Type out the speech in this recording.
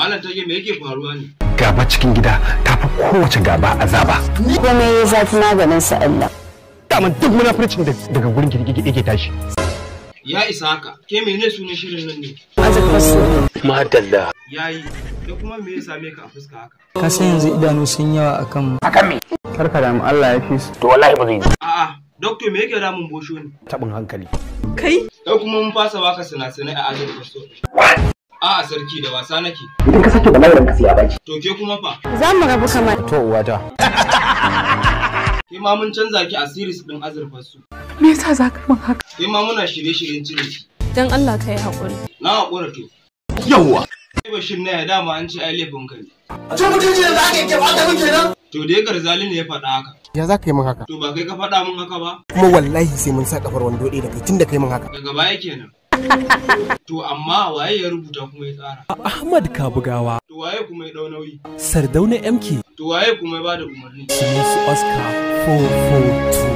Malam Tage, me yake faruwa ne? Gaba cikin gida ta fi kowace gaba azaba. Komai ya zafi maganin sa Allah. Daman duk munafurcin da daga gurin ki yake tashi. Ya isa haka. Ke mene sunan shirin nan ne? Azurfar so. Madalla. Yayi. Da kuma me ya same ka a fuska haka? Ka san yanzu idanu sun yawa akan mu. Karka damu, Allah ya fi su. To wallahi ba zai yi. A'a, doctor, me yake damun Bosho ne? Tabin hankali. Kai? Kai kuma mun fasa baka sinasinai a azurfar so. A'a sarki, da wasa nake. Idan ka sake bala'i ranka sai ya baci. To ke kuma fa? Za mu rabu kamar. To uwata. Ke ma mun canza ki a series din azurfar su. Me yasa za ka min haka? Ke ma muna shirye-shiryen cire ki. Dan Allah ka yi haƙuri. Na haƙura to. Yawwa. Kai Bashir na ya dama an ce ai laifin ka ne. Cin mutunci da za ka yi ba ta min kenan. To dai Garzali ne ya faɗa haka. Ya za ka yi min haka? To ba kai ka faɗa min haka ba? Kuma wallahi sai mun sa kafar wando ɗaya da kai tun da kai min haka. Daga baya kenan. To amma waye ya rubuta kuma ya tsara? Ahmad Kabugawa. To waye kuma ya ɗau nauyi? Sardauna MK. To waye kuma ya bada umarni? Sunusi Oscar 442.